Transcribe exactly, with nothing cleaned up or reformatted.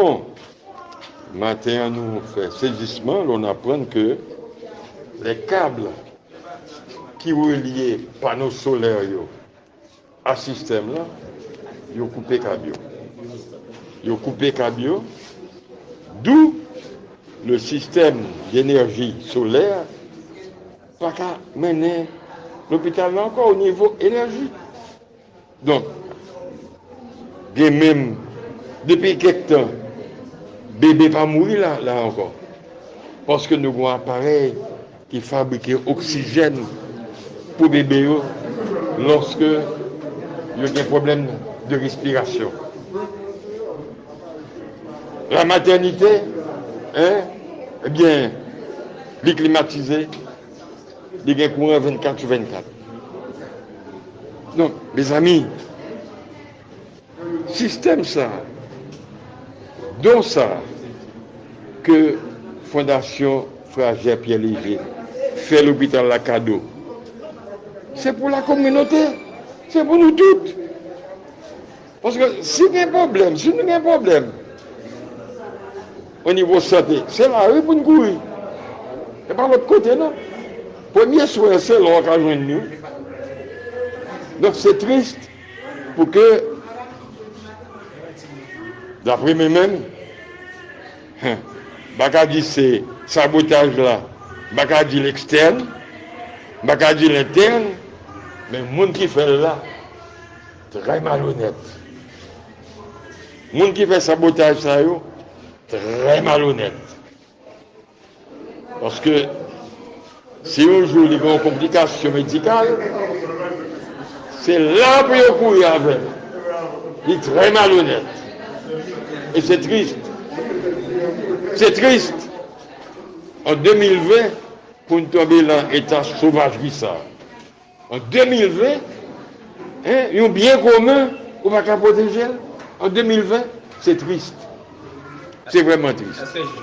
Bon, maten an nou fè sezisman lè nou aprann ke les câbles ki relye pano solè yo a sistèm lan, yo koupe kab yo. Yo koupe kab yo, d'où le système d'énergie solaire pa ka mennen lopital la ankò o nivo enèji. Donk, gen menm, depi kèk tan, bebe pa mouri la, la ankò. Paske nou gen yon aparèy ki fabrike oksijèn pou bebe yo lòske yo gen pwoblèm de respirasyon. La matènite, en, ebyen, li klimatize, li gen kouran vennkat sou vennkat. Donk, mezanmi, sistèm sa, don sa, ke Fondasyon Frajè Pyè Leje fè lopital la kado, se pou la kominote, se pou nou tout. Paske si gen pwoblèm, si nou gen pwoblèm o nivo sante, se lari pou n kouri. E pa lòt kote, non. Premye swen, se la w ka jwenn li. Donk, se tris pou ke, dapre mwen menm, m pa ka di se sabotaj la, m pa ka di l ekstèn, m pa ka di l entèn, men moun ki fè l la, trè malonèt. Moun ki fè sabotaj sa yo, trè malonèt. Paske si yon jou li gen yon konplikasyon medikal, se la pou yo kouri avè l. Li trè malonèt. E se tris. Se tris. An de mil ven, pou n tonbe nan eta sovajri sa. An de mil ven, en, yon byen komen, ou pa ka pwoteje l. An de mil ven, se tris. Se vrèman tris.